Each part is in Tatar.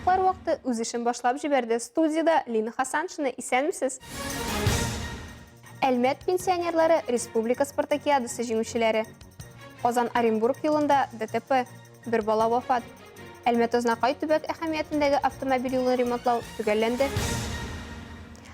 Яңалыклар вакыты үз эшен башлап җибәрде. Студиядә Лина Хасаншина. Исәнмесез? Әлмәт пенсионерлары республика спартакиадасы җиңүчеләре. Казан Оренбург юлында ДТП. Бер бала вафат. Әлмәт-Азнакай төбәк әһәмиятендәге автомобиль юлын ремонтлау төгәлләнде.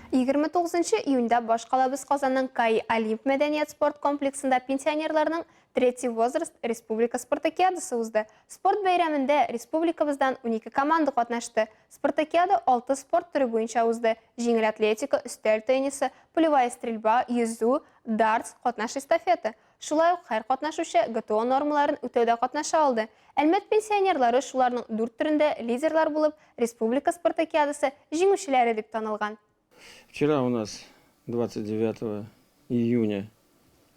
29 июньдә башкалабыз Казанның КАИ Олимп мәдәният-спорт комплексында пенсионерларның Третий возраст республика спартакиадасы узды. Спорт бәйрәмендә республикабыздан 12 команда катнашты. Спартакиада алты спорт төре буенча узды, җиңел атлетика, өстәл теннисы, пулевая стрельба, йөзү, дартс, катнаш эстафета. Шулай ук һәр катнашучы ГТО нормаларын үтәүдә катнаша алды. Әлмәт пенсионерлары шуларның дүрт төрендә лидерлар булып, республика спартакиадасы җиңүчеләре дип танылган. Вчера у нас 29 июня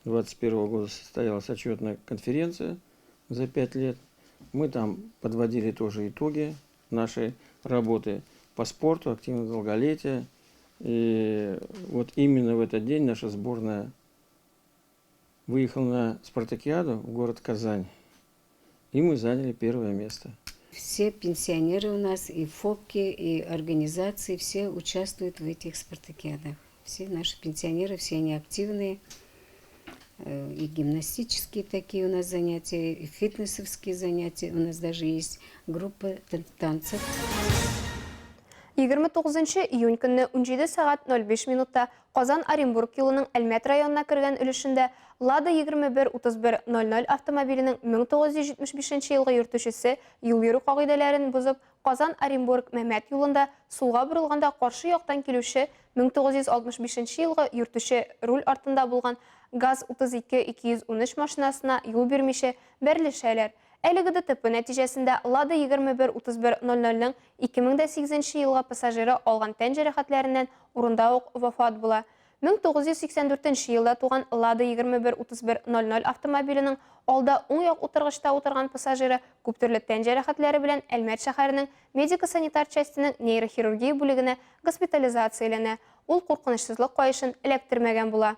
21 года состоялась отчетная конференция за 5 лет. Мы там подводили тоже итоги нашей работы по спорту, активного долголетия. И вот именно в этот день наша сборная выехала на спартакиаду в город Казань, и мы заняли первое место. Все пенсионеры у нас, и ФОКи, и организации, все участвуют в этих спартакиадах. Все наши пенсионеры, все они активные. И гимнастические такие у нас занятия, и фитнесовские занятия. У нас даже есть группа танцев. 29 июнь көнне 17 сәгать 05 минутта Казан-Оренбург юлының Әлмәт районына кергән өлешендә Лада 21 31 00 автомобиленең 1975 елгы йөртүчесе юл йөрү кагыйдәләрен бозып, Казан-Оренбург-Мәмәт юлында сулга борылганда каршы яктан килүче 1965 елгы йөртүче руль артында булган ГАЗ 32 213 машинасына юл бирмичә бәрелешәләр. Әлеге ДТП нәтиҗәсендә Лада 21 31 00 ның 2008 нче елгы пассажиры алган тән җәрәхәтләреннән урында ук вафат була. 1984 нче елда туган Лада 21 31 00 автомобиленең алда уң як утыргычта утырган пассажиры күптөрле тән җәрәхәтләре белән Әлмәт шәһәренең медико-санитар частенең нейрохирургия бүлегенә госпитализацияләнә, ул куркынычсызлык каешын эләктермәгән була.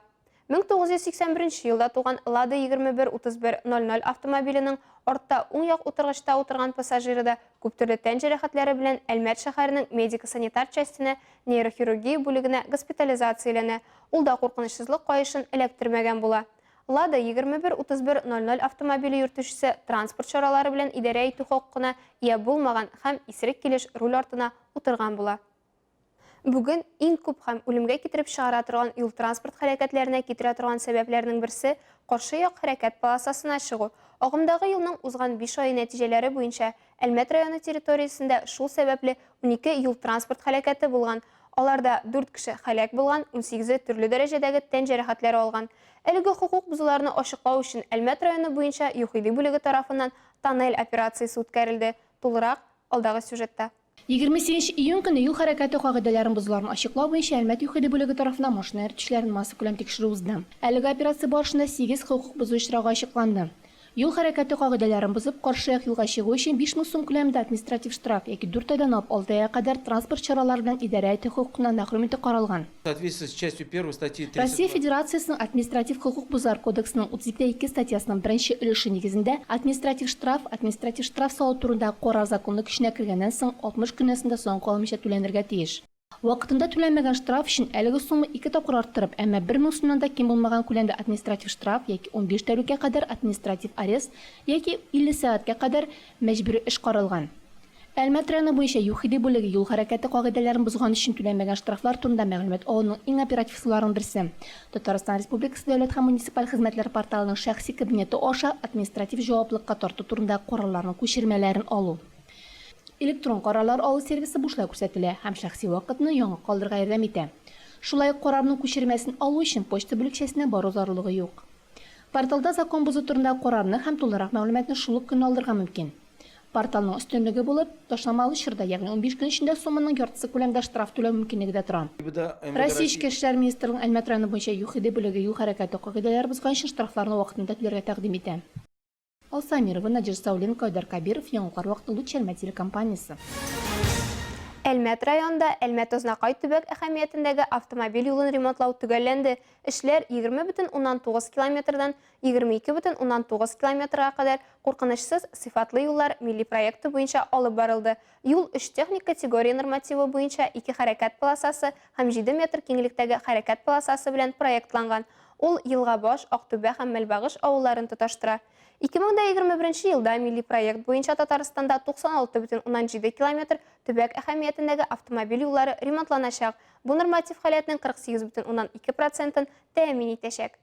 1981 елда туган Лада 21 31 00 автомобиленең артта уң як утыргычта утырган пассажиры да күптөрле тән җәрәхәтләре белән Әлмәт шәһәренең медико-санитар частенә нейрохирургия бүлегенә госпитализацияләнә, ул да куркынычсызлык каешын эләктермәгән була. Лада 21 31 00 автомобиле йөртүчесе транспорт чаралары белән идарә итү хокукына ия булмаган һәм исерек килеш руль артына утырган була. Бүген иң күп һәм үлемгә китереп чыгара торган юл-транспорт һәлакәтләренә китерә торган сәбәпләрнең берсе, каршы як хәрәкәт полосасына чыгу. Агымдагы елның узган биш ае нәтиҗәләре буенча, Әлмәт районы территориясендә шул сәбәпле 12 юл-транспорт һәлакәте булган. Аларда дүрт кеше һәлак булган, унсигезе төрле дәрәҗәдәге тән җәрәхәтләре алган. Әлеге хокук бозуларны ачыклау өчен Әлмәт районы буенча ЮХИДИ бүлеге тарафыннан Тоннель операциясе үткәрелде. Тулырак, алдагы сюжетта. 28 июнь көнне юл хәрәкәте кагыйдәләрен бозуларны ачыклау буенча Әлмәт ЮХИДИ бүлеге тарафыннан машина йөртүчеләрен массакүләм тикшерү узды. Әлеге операция барышында сигез хокук бозу очрагы ачыкланды. Юл хәрәкәте кагыйдәләрен бозып, каршы як юлга чыгу өчен 5000 сум күләмендә административ штраф яки дүрт айдан алып алты айга кадәр транспорт чаралары белән идарә итү хокукыннан мәхрүм итү каралган. В соответствии с частью первой статьи Россия 32. Федерациясенең Административ хокук бозулар кодексының 32 дә 2 статьясының беренче өлеше нигезендә административ штраф административ штраф салу турындагы карар законлы көченә кергәннән соң 60 көннән соң да соңга калмыйча түләнергә тиеш. Вакытында түләнмәгән штраф өчен әлеге сумма ике тапкыр арттырып, әмма 1000 сумнан да ким булмаган күләмдә административ штраф яки 15 тәүлеккә кадәр административ арест яки 50 сәгатькә кадәр мәҗбүри эш каралган. Әлмәт районы буенча ЮХИДИ бүлеге юл хәрәкәте кагыйдәләрен бозган өчен түләнмәгән штрафлар турында мәгълүмат алуның иң оператив ысулларының берсе, Татарстан Республикасы Дәүләт һәм муниципаль хезмәтләр порталының шәхси кабинеты аша административ җаваплылыкка тарту турындагы карарларның күчермәләрен алу. Электрон карарлар алу сервисы бушлай күрсәтелә һәм шәхси вакытны яңа калдырырга ярдәм итә. Шулай ук карарның күчермәсен алу өчен почта бүлекчәсенә бару зарурлыгы юк. Порталда закон бозу турындагы карарны һәм тулырак мәгълүматны шул ук көнне алырга мөмкин. Порталның өстенлеге булып, ташламалы чорда, ягъни 15 көн эчендә сумманың яртысы күләмендә штраф түләү мөмкинлеге дә тора. Россия Эчке эшләр министрлыгының Әлмәт районы буенча ЮХИДИ бүлеге юл хәрәкәте кагыйдәләре бозган өчен штрафларны вакытында түләргә тәкъдим итә. Алсу Әмирова, Надежда Сауленко, Айдар Кабиров, Яңалыклар вакыты, Луч Әлмәт телекомпаниясе. Әлмәт районында Әлмәт-Азнакай төбәк әһәмиятендәге автомобиль юлын ремонтлау төгәлләнде. Эшләр 20,9 километрдан 22,9 километрга кадәр Куркынычсыз сыйфатлы юллар милли проекты буенча алып барылды. Юл өч техник категория нормативы буенча ике хәрәкәт полосасы һәм җиде метр киңлектәге хәрәкәт полосасы белән проектланган. Ул Елгабаш, Актүбә һәм Мәлбагыш авылларын тоташтыра. 2021 елда милли проект буенча Татарстанда 96,7 километр төбәк әһәмиятендәге автомобиль юллары ремонтланачак, бу норматив халәтнең 48,2 процентын тәэмин итәчәк.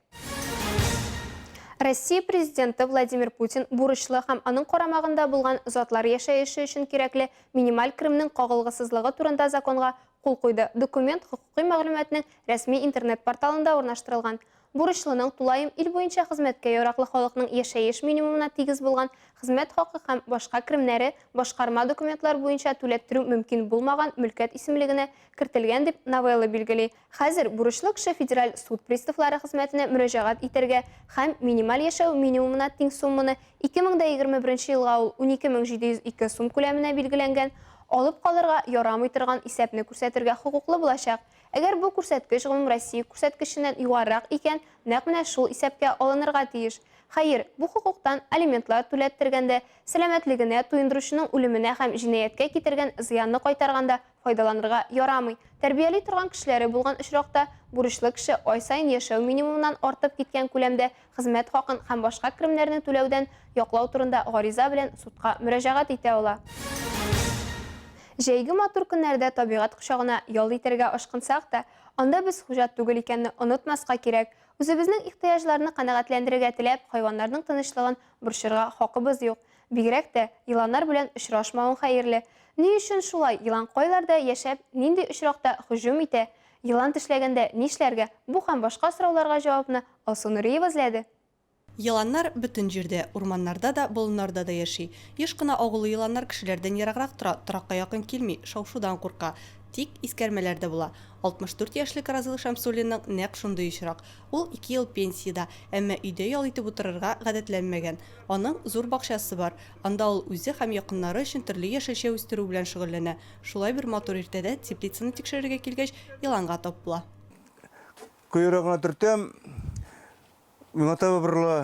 Россия Президенты Владимир Путин бурычлы һәм аның карамагында булган затлар яшәеше өчен кирәкле минималь керемнең кагылгысызлыгы турында законга кул куйды. Документ хокукый мәгълүматның рәсми интернет-порталында урнаштырылган. Бурычлының тулаем ил буенча хезмәткә яраклы халыкның яшәеш минимумына тигез булган хезмәт хакы һәм башка керемнәре башкарма документлар буенча түләттерү мөмкин булмаган мөлкәт исемлегенә кертелгән, дип новелла билгели. Хәзер бурычлы кеше федераль суд приставлары хезмәтенә мөрәҗәгать итәргә һәм минималь яшәү минимумына тиң сумманы, 2021 елга ул 12702 сум күләменә билгеләнгән, алып калырга ярамый торган исәпне күрсәтергә хокуклы булачак. Әгәр бу күрсәткеч гомумроссия күрсәткеченнән югарырак икән, нәкъ менә шул исәпкә алынырга тиеш. Хәер, бу хокуктан алиментлар түләттергәндә, сәламәтлегенә, туендыручының үлеменә һәм җинаятькә китергән зыянны кайтарганда файдаланырга ярамый. Тәрбияли торган кешеләре булган очракта, бурычлы кеше ай саен яшәү минимумыннан артып киткән күләмдә хезмәт хакын һәм башка керемнәрне түләүдән яклау турында гариза белән судка мөрәҗәгать итә ала. Җәйге матур көннәрдә табигать кочагына ял итәргә ашкынсак та, анда без хуҗа түгел икәнне онытмаска кирәк. Үзебезнең ихтыяҗларны канәгатьләндерергә теләп, хайваннарның тынычлыгын борчырга хакыбыз юк. Бигрәк тә, еланнар белән очрашмавың хәерле. Ни өчен шулай, елан кайларда яшәп, нинди очракта һөҗүм итә, елан тешләгәндә нишләргә, бу һәм башка сорауларга җавапны Алсу Нуриева эзләде. Еланнар бөтен җирдә, урманнарда да, болыннарда да яши. Еш кына агулы еланнар кешеләрдән ераграк тора, торакка якын килми, шау-шудан курка. Тик искәрмәләр дә була. 64 яшьлек Разил Шәмсуллинның нәкъ шундый очрак. Ул ике ел пенсиядә, әмма өйдә ял итеп утырырга гадәтләнмәгән. Аның зур бакчасы бар. Анда ул үзе һәм якыннары өчен төрле яшелчә үстерү белән шөгыльләнә. Шулай бер матур иртәдә теплицаны тикшерергә килгәч, еланга тап була. Койрыгына төртәм, миңа таба борыла.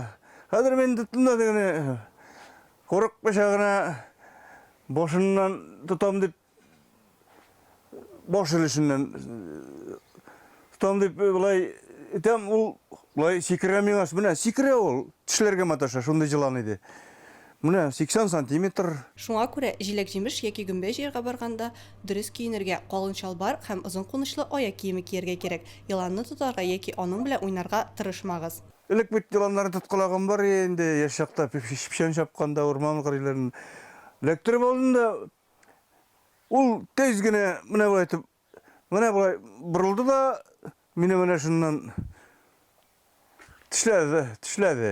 Хәзер мин тоттым да тегене, курыкмыйча гына башыннан тотам дип, баш өлешеннән тотам дип болай итәм, ул болай сикерә миңа, менә сикерә ул, тешләргә маташа, шундый җылан иде. Менә 80 сантиметр. Шуңа күрә җиләк-җимеш яки гөмбә җыярга барганда, дөрес киенергә, калын чалбар һәм озын кунычлы аяк киеме кияргә кирәк. Еланны тотарга яки аның белән уйнарга тырышмагыз. Элек бит еланнарны тоткалаган бар инде, яшь чакта печән чапканда урман кырыйларын эләктереп алдым да, ул тиз генә менә болай итеп, менә болай борылды да, мине менә шуннан Тешләде, тешләде.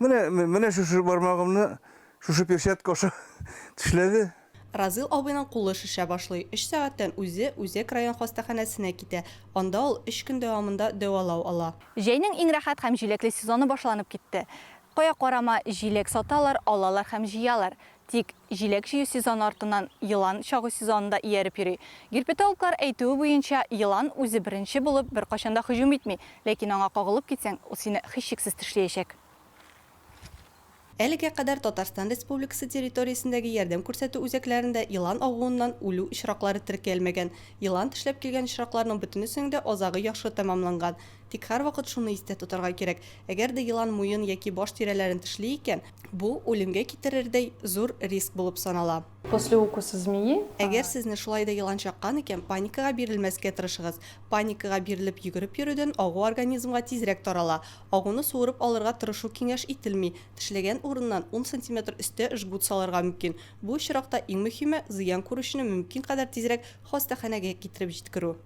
Менә, менә шушы бармагымны, шушы перчатка аша тешләде. Разил абыйның кулы шешә башлый. Өч сәгатьтән үзе Үзәк район хастаханәсенә китә. Анда ул өч көн дәвамында дәвалау ала. Җәйнең иң рәхәт һәм җиләкле сезоны башланып китте. Кая карама, җиләк саталар, алалар һәм җыялар. Тик җиләк җыю сезоны артыннан елан чагу сезоны да ияреп йөри. Герпетологлар әйтүе буенча, елан үзе беренче булып беркайчан да һөҗүм итми, ләкин аңа кагылып китсәң, ул сине һичшиксез тешлиячәк. Әлегә кадәр Татарстан Республикасы территориясендәге ярдәм күрсәтү үзәкләрендә елан агуыннан үлү очраклары теркәлмәгән. Елан тешләп килгән очракларның бөтенесенең дә азагы яхшы тәмамланган. Тик һәрвакыт шуны истә тотарга кирәк, әгәр дә елан муен яки баш тирәләрен тешли икән, бу, үлемгә китерердәй зур риск булып санала. После укуса змеи. Әгәр сезне шулай да елан чаккан икән, паникага бирелмәскә тырышыгыз. Паникага бирелеп йөгереп йөрүдән агу организмга тизрәк тарала. Агуны суырып алырга тырышу киңәш ителми. Тешләгән урыннан ун сантиметр өстә жгут салырга мөмкин. Бу очракта иң мөһиме, зыян күрүчене мөмкин кадәр тизрәк хастаханәгә китереп җиткерү.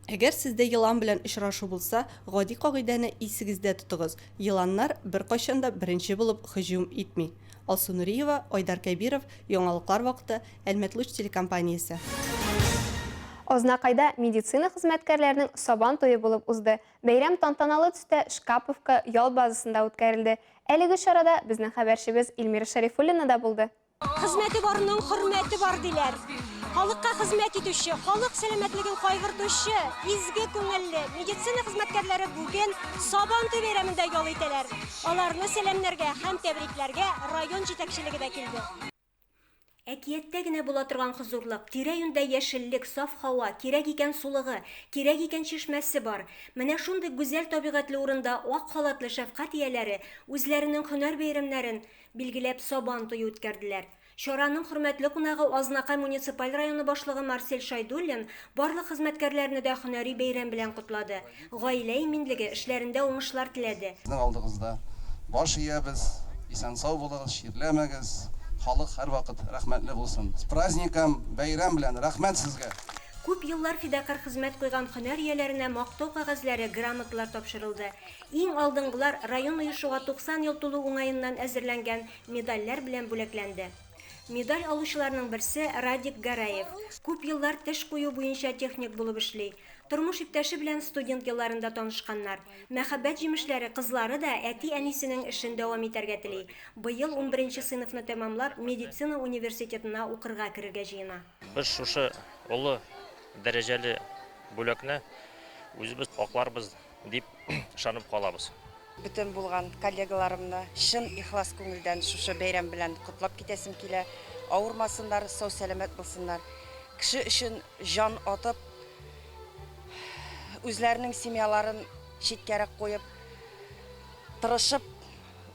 Әгәр сездә елан белән очрашу булса, гади кагыйдәне исегездә тотыгыз, еланнар беркайчан да беренче булып һөҗүм итми. Алсу Нуриева, Айдар Кәбиров, Яңалыклар вакыты, Әлмәт Луч телекомпаниясе. Азнакайда медицина хезмәткәрләренең Сабан туе булып узды. Бәйрәм тантаналы төстә Шкаповка ял базасында үткәрелде. Әлеге чарада безнең хәбәрчебез Эльмира Шәрифуллина да булды. Хезмәте барның хөрмәте бар, диләр. Халыкка хезмәт итүче, халык сәламәтлеген кайгыртучы, изге күңелле медицина хезмәткәрләре бүген Сабантуй бәйрәмендә ял итәләр. Аларны сәламнәргә һәм тәбрикләргә район җитәкчелеге дә килде. Әкияттә генә була торган хозурлык, тирә-юньдә яшеллек, саф һава, кирәк икән сулыгы, кирәк икән чишмәсе бар. Менә шундый гүзәл табигатьле урында ак халатлы шәфкать ияләре үзләренең һөнәр бәйрәмнәрен билгеләп Сабан туе үткәрделәр. Чараның хөрмәтле кунагы Азнакай муниципаль районы башлыгы Марсель Шайдуллин барлык хезмәткәрләрне дә һөнәри бәйрәм белән котлады, гаилә иминлеге, эшләрендә уңышлар теләде. Сезнең алдыгызда баш иябез, исән-сау булыгыз, чирләмәгез, халык һәрвакыт рәхмәтле булсын. С праздником, бәйрәм белән, рәхмәт сезгә! Күп еллар фидакарь хезмәт куйган һөнәр ияләренә Мактау кәгазьләре, грамоталар тапшырылды. Иң алдынгылар район оешуга 90 ел тулу уңаеннан әзерләнгән медальләр белән бүләкләнде. Медаль алучыларның берсе, Радик Гәрәев. Күп еллар теш кую буенча техник булып эшли. Тормыш иптәше белән студент елларында танышканнар. Мәхәббәт җимешләре, кызлары да әти-әнисенең эшен дәвам итәргә тели. Быел унберенче сыйныфны тәмамлап, медицина университетына укырга керергә җыена. Без шушы олы дәрәҗәле бүләкне үзебез акларбыз дип ышанып калабыз. Бөтен булган коллегаларымны чын ихлас күңелдән шушы бәйрәм белән котлап китәсем килә. Авырмасыннар, сау-сәламәт булсыннар. Кеше өчен җан атып, үзләренең семьяларын читкәрәк куеп, тырышып,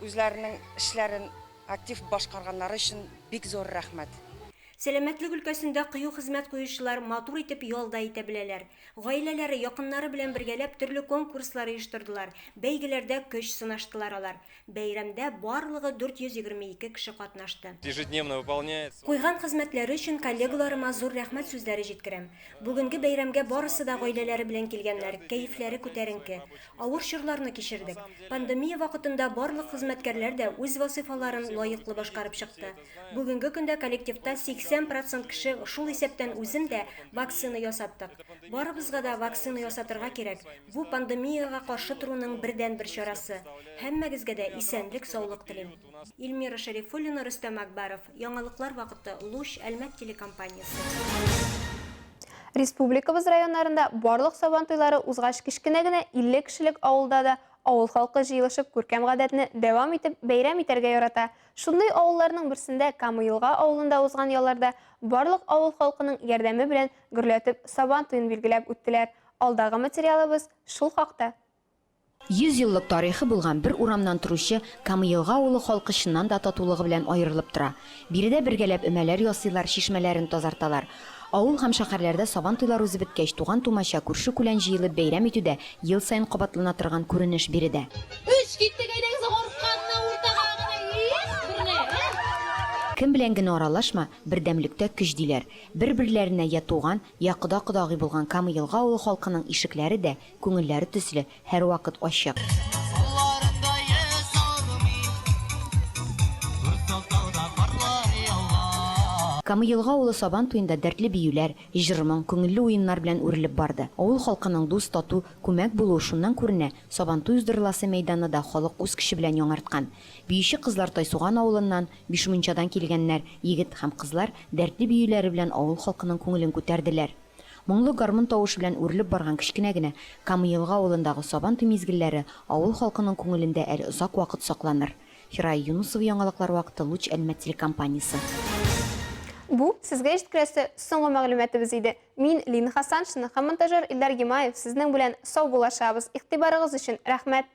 үзләренең эшләрен актив башкарганнары өчен бик зур рәхмәт. Сәламәтлек өлкәсендә кыю хезмәт куючылар матур итеп ял да итә беләләр. Гаиләләре, якыннары белән бергәләп төрле конкурслар оештырдылар, бәйгеләрдә көч сынаштылар алар. Бәйрәмдә барлыгы 422 кеше катнашты. Ежедневно выполняет. Куйган хезмәтләре өчен коллегаларыма зур рәхмәт сүзләре җиткерәм. Бүгенге бәйрәмгә барысы да гаиләләре белән килгәннәр, кәефләре күтәренке. Авыр чорларны кичердек. Пандемия вакытында барлык хезмәткәрләр дә үз вазыйфаларын лаеклы башкарып чыкты. Бүгенге көндә коллективта 80 процент кеше, шул исәптән үзем дә, вакцина ясаттык. Барыбызга да вакцина ясатырга кирәк, бу пандемиягә каршы торуның бердәнбер чарасы. Һәммәгезгә дә исәнлек-саулык телим. Эльмира Шәрифуллина, Рөстәм Акбаров. Яңалыклар вакыты, Луч, Әлмәт телекомпаниясе. Республикабыз районнарында барлык Сабан туйлары узгач кечкенә генә 50 кешелек авылда да авыл халкы җыелышып күркәм гадәтне дәвам итеп бәйрәм итәргә ярата. Шундый авылларның берсендә Кама-Елга авылында узган ялларда барлык авыл халкының ярдәме белән гөрләтеп Сабан туен билгеләп үттеләр. Алдагы материалыбыз шул хакта. 100 еллык тарихы булган бер урамнан торучы Кама-Елга авылы халкы чыннан да татулыгы белән аерылып тора. Биредә бергәләп өмәләр ясыйлар, чишмәләрен тазарталар. Авыл һәм шәһәрләрдә Сабан туйлары узып беткәч, туган-тумача, күрше-күлән җыелып бәйрәм итү дә ел саен кабатлана торган күренеш биредә. Өч киттек, әйдәгез, арканны уртага гына, их, берне, эх! Кем белән генә аралашма, бердәмлектә көч, диләр. Бер-берләренә я туган, я кода-кодагый булган Кама-Елга авылы халкының ишекләре дә, Күңелләре төсле, һәрвакыт ачык. Кама-Елга авылы Сабан туенда дәртле биюләр, җыр-моң, күңелле уеннар белән үрелеп барды. Авыл халкының дус, тату, күмәк булуы шуннан күренә, Сабантуй уздырыласы мәйданны да халык үз көче белән яңарткан. Биюче кызлар Тайсуган авылыннан, Бишмунчадан килгәннәр, егет һәм кызлар дәртле биюләре белән авыл халкының күңелен күтәрделәр. Моңлы гармун тавышы белән үрелеп барган кечкенә генә Кама-Елга авылындагы Сабан туй мизгелләре авыл халкының күңелендә әле озак вакыт сакланыр. Фирая Юнысова Яңалыклар вакыты Луч Әлмәт телекомпаниясе. Бу, сезгә җиткерәсе соңгы мәгълүматыбыз иде. Мин, Лина Хасаншина һәм монтажер Илдар Гимаев сезнең белән саубуллашабыз. Игътибарыгыз өчен рәхмәт!